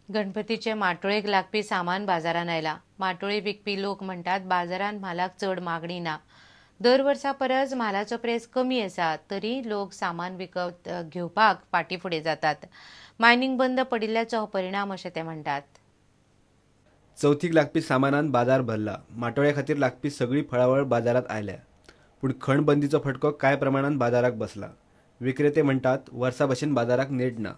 गणपतीचे माटोळेक लागपी सामान बाजारान आयला. माटोळी विकपी लोक म्हणटात बाजारान म्हालाक चड मागणी ना. दर वर्सा परस म्हालाचो प्रेस कमी आसा तरी लोक सामान विकत घेवपाक फाटी फुडें जातात. मायनिंग बंद पडिल्ल्याचो हो परिणाम अशें ते म्हणटात. चवथीक लागपी सामानान बाजार भरला. माटोळे खातीर लागपी सगळी फळावळ बाजारात आयल्या. पूण खण बंदीचो फटको कांय प्रमाणान बाजाराक बसला. विक्रेते म्हणटात वर्सा भशेन बाजाराक नेट ना.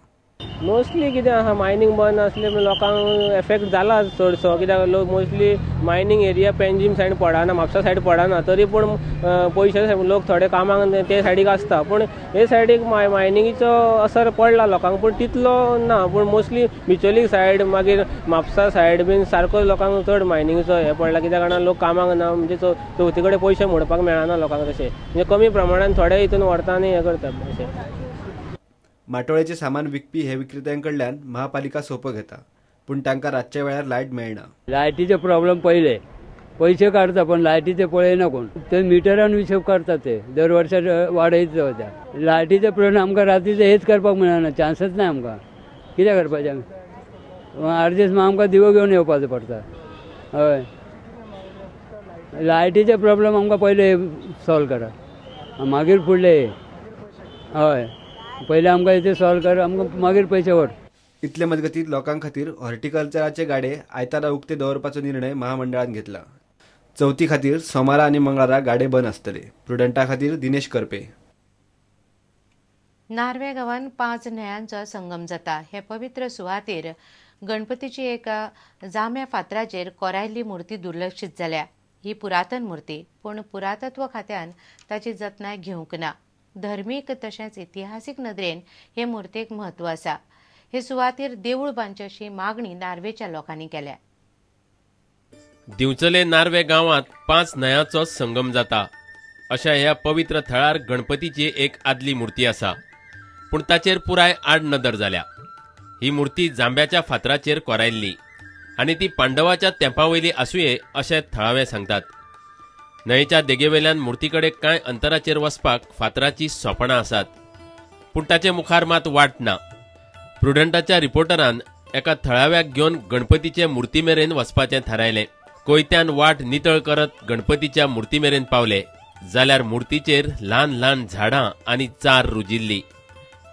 मोस्टली कितें आसा, मायनींग बंद आसले म्हणून लोकांक एफेक्ट जाला चडसो, कित्याक लोक mostly mining area Panjim side पडना, म्हापसा सायड पडना, तरी पूण पयशे लोक थोडे कामाक ते सायडीक आसता, पूण हे सायडीक मायनिंगेचो असर पडला लोकांक, पूण तितलो ना. पूण मोस्टली बिचोली सायड मागीर म्हापसा सायड बीन सारको लोकांक चड मायनिंगेचो हें पडला, कित्याक कारणान लोक कामाक ना, म्हणजे चवथी कडेन पयशे मोडपाक मेळना लोकांक, तशें म्हणजे कमी प्रमाणान थोडे हितून व्हरता आनी हें करता अशें. माटोळेचे सामान विकपी हे विक्रेत्यांकडल्यान महापालिका सोपो घेता, पूण तांकां रातच्या वेळार लायट मेळना. लायटीचे प्रॉब्लेम पयले पयशे काडता, पण लायटीचे पळयना कोण, ते मिटरान हिशोब काडटा, ते दर वर्सा वाडयत वता. लायटीचे प्रॉब्लेम आमकां रातीचे हेच करपाक मेळना, चान्सच ना आमकां, कितें करपाचें आमी? अर्देस आमकां दिवो घेवन येवपाचो पडटा. हय, लायटीचे प्रॉब्लेम आमकां पयले सॉल्व करा, मागीर फुडले. हय, पयले आमकां इथे सॉल्व कर, आमकां मागीर पयशे व्हर. इतले मजगतीं लोकां खातीर हॉर्टिकल्चराचे गाडे आयतारा उक्ते दवरपाचो निर्णय महामंडळान घेतला. चवथी खातीर सोमारा आनी मंगळारा गाडे बंद आसतले. प्रुडंटा खातीर दिनेश करपे. नार्वे गांवांत 5 न्हंयांचो संगम जाता. हे पवित्र सुवातेर गणपतीची एका जांभ्या फातराचेर कोरायल्ली मूर्ती दुर्लक्षित जाल्या. ही पुरातन मूर्ती, पूण पुरातत्व खात्यान ताची जतनाय घेवंक ना. धर्मीक तशेंच इतिहासीक नदरेन हे मूर्तेक म्हत्व आसा. हे सुवातेर देवूळ बांदचें अशी मागणी नार्वेच्या लोकांनी केल्या. दिवचले नार्वे गांवांत 5 न्हंयांचो संगम जाता. अशा ह्या पवित्र थळार गणपतीची एक आदली मूर्ती आसा, पूण ताचेर पुराय आडनदर जाल्या. ही मूर्ती जांब्याच्या फातराचेर कोरायल्ली आनी ती पांडवाच्या तेंपावयली आसुये अशें थळावे सांगतात. न्हंयेच्या देगेवेल्यान मूर्तीकडे कांय अंतराचेर वचपाक फातराची सोपणां आसात, पूण ताचे मुखार मात वाट ना. प्रुडंटाच्या रिपोर्टरान एका थळाव्याक घेवन गणपतीचे मूर्ती मेरेन वचपाचें थारायलें. कोयत्यान वाट नितळ करत गणपतीच्या मूर्ती मेरेन पावले जाल्यार मूर्तीचेर ल्हान ल्हान झाडां आनी चार रुजिल्ली.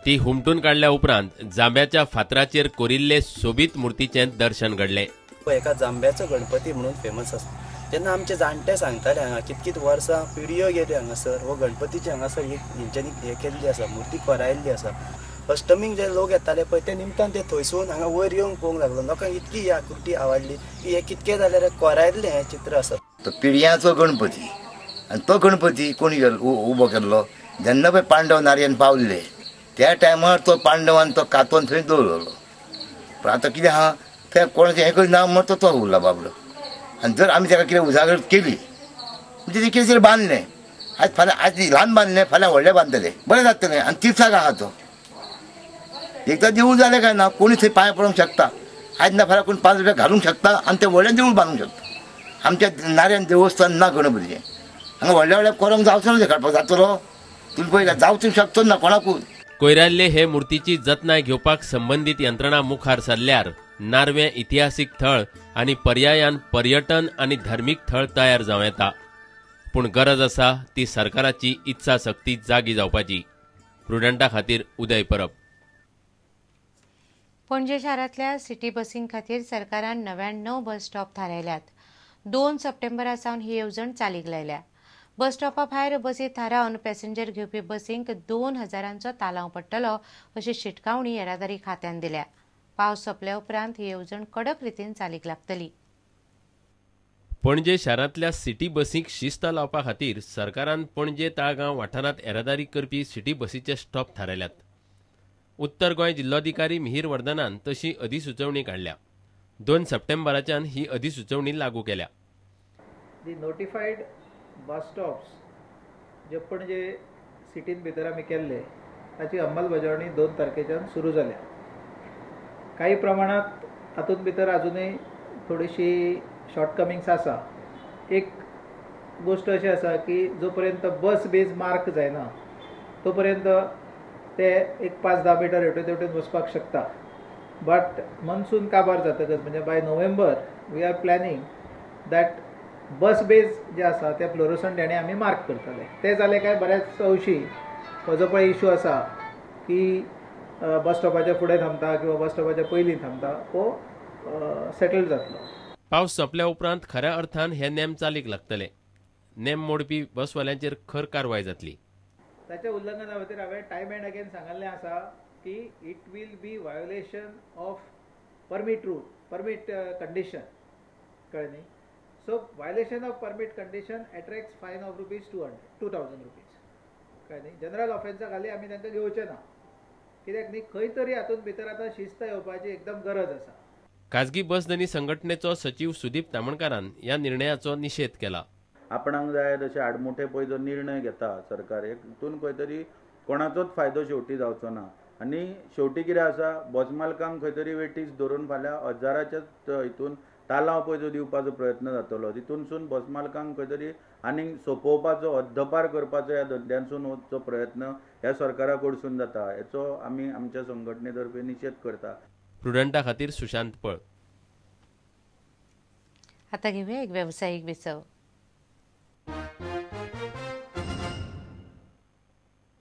ती हुमटून काडल्या उपरांत जांब्याच्या फातराचेर कोरिल्ले सोबीत मूर्तीचें दर्शन घडलें. एका जांब्याचो गणपती म्हणून फेमस आसा. जेन्ना आमचे जाणटे सांगताले हांगा कितकीत वर्सां पिढयो गेली हांगासर हो गणपतीची हांगासर हेंच्यांनी हें केल्ली आसा, मूर्ती कोरायल्ली आसा. अष्टमीक जे लोक येताले पळय ते निमतान ते थंयसून हांगा वयर येवंक पळोवंक लागलो. लोकांक इतकी ही आकृती आवडली की हें कितकें जाल्यार कोरायल्लें हें चित्र आसा. तो पिढयांचो गणपती आनी तो गणपती कोणी उबो केल्लो जेन्ना पळय पांडव नारयन पावल्ले त्या टायमार तो पांडवान तो कातोन थंय दवरलो. पूण आतां कितें आहा तें कोणाचें हें करिना म्हण तो उरला बाबडो. आनी जर आमी ताका कितें उजागर केली म्हणजे तें कितें तरी बांदलें, आज फाल्यां आज ल्हान बांदलें फाल्यां व्हडलें बांदतलें, बरें जातलें. आनी तिर्थाक आहा तो एकदां देवूळ जालें काय ना कोणी थंय पांय पडूंक शकता, आज ना फाल्यां कोण 5 रुपया घालूंक शकता आनी तें व्हडलें देवूळ बांदूंक शकता. आमच्या नारायण देवस्थान ना गणपतीचें हांगा व्हडल्या व्हडल्या कोरोंक जावचो ना, काडपाक जातलो तुमी पळयता जावचो शकतो ना कोणाकूच. कोयराल्ले हे मूर्तीची जतनाय घेवपाक संबंदीत यंत्रणा मुखार सरल्यार नार्वे इतिहासीक थळ आनी पर्यायान पर्यटन आनी धार्मीक थळ तयार जावं येता, पूण गरज आसा ती सरकाराची इत्सा शक्ती जागी जावपाची. प्रुडंटा खातीर उदय परब. पणजे शारांतल्या सिटी बसीं खातीर सरकारान 99 बस स्टॉप थारायल्यात. 2 सप्टेंबरा सावन ही येवजण चालीक लायल्या. बस स्टॉपा भायर बसी थारावन पॅसेंजर घेवपी बसींक 2000 तालांव पडटलो अशी शिटकावणी येरादारी खात्यान दिल्या. पावस सोंपल्या उपरांत ही येवजण कडक रितीन चालीक लागतली. पणजे शारांतल्या सिटी बसींक शिस्त लावपा खातीर सरकारान पणजे ताळगांव वाठारांत येरादारी करपी सिटी बसीचे स्टॉप थारायल्यात. उत्तर गोंय जिल्लोधिकारी मिहीर वर्धनान तशी अधिसुचोवणी काडल्या. 2 सप्टेंबराच्यान ही अधिसुचोवणी लागू केल्या. दी नोटिफाईड बस स्टॉप्स जे पणजे सिटीन भितर आमी केल्ले ताची अंमलबजावणी 2 तारखेच्यान सुरू जाल्या. काही प्रमाणात हातूंत भितर अजुनूय थोडीशी शॉर्टकमिंग्स आसा. एक गोश्ट अशी आसा की जो पर्यंत बस बेज मार्क जायना तो पर्यंत ते एक 5-10 मिटर हेवटेन तेवटेन वचपाक शकता. बट मनसून काबार जातकच म्हणजे by November we are planning that bus bays जे आसा ते फ्लोरोसंट हेणे आमी मार्क करतले. ते जाले काय बऱ्याच अंशी हो जो पळय इशू आसा की बस स्टॉपाच्या फुडें थांबता किंवा बस स्टॉपाच्या पयलीं थांबता हो सेटल जातलो. पावस सोंपल्या उपरांत खऱ्या अर्थान हे नेम चालीक लागतले. नेम मोडपी बसवाल्यांचेर खर कारवाय जातली. ताच्या उल्लंघना खातीर हांवें टायम एंड अगेन सांगिल्लें आसा की it will be violation of permit rule, permit condition, कळ्ळें न्ही. So violation of permit condition attracts fine of rupees 2,000 rupees, कळ्ळें न्ही. जनरल ऑफेन्सा खाली आमी तांकां घेवचे ना, कित्याक न्ही खंय तरी हातूंत भितर आतां शिस्त येवपाची एकदम गरज आसा. खाजगी बस धनी संघटनेचो सचीव सुदीप तामणकारान ह्या निर्णयाचो निशेध केला. आपणाक जाय तशे आडमुठे पळय जो निर्णय घेता सरकार, हितून खंय तरी कोणाचोच फायदो शेवटी जावचो ना. आनी शेवटी कितें आसा, बस मालकांक खंय तरी वेटीस धरून फाल्यां हजाराच्याच हितून तालांव पळय जो दिवपाचो प्रयत्न जातलो, तितूनसून बस मालकांक खंय तरी आनीक सोंपोवपाचो, हद्दपार करपाचो ह्या धंद्यांसून जो प्रयत्न ह्या सरकारा कडसून जाता, हेचो आमी आमच्या संघटने तर्फे निशेध करता. प्रुडंटा खातीर सुशांत पळ. आता घेऊया एक व्यावसायिक विसव.